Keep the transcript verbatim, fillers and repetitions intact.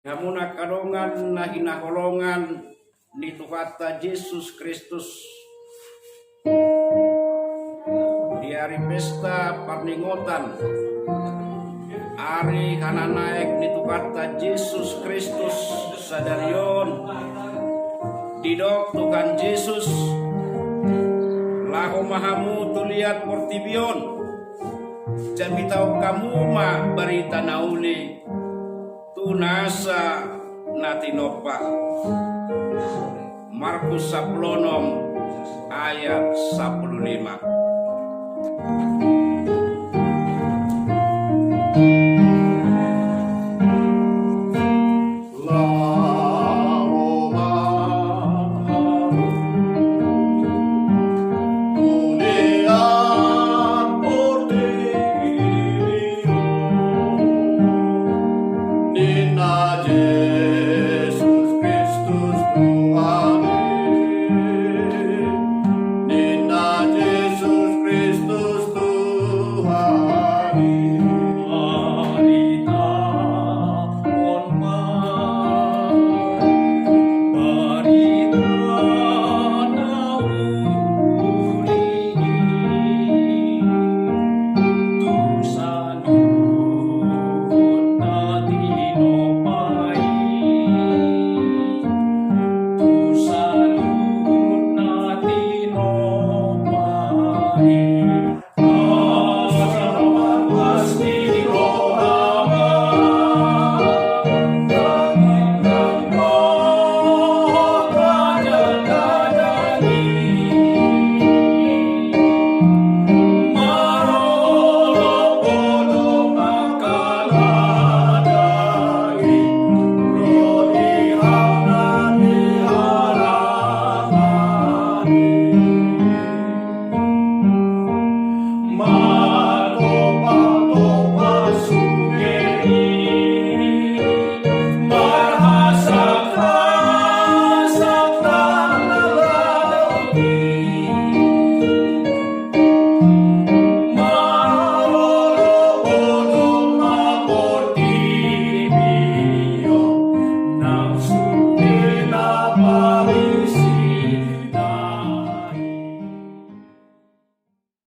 Hamu angka dongan na hinaholongan ni Tuhanta Jesus Kristus, di ari pesta parningotan ari hananaek ni Tuhanta Jesus Kristus sadari on, didok Tuhan Jesus: Laho ma hamu tu liat portibi on, jamita on hamu ma barita na uli tu nasa na tinompa. Markus sampulu onom ayat sampulu lima. Laho ma hamu tu liat portibi on, ninna Jesus Kristus Tuhan i, ninna Jesus Kristus Tuhan i. Barita on ma barita na uli i tu saluhut na tinompa i, tu saluhut na tinompa i.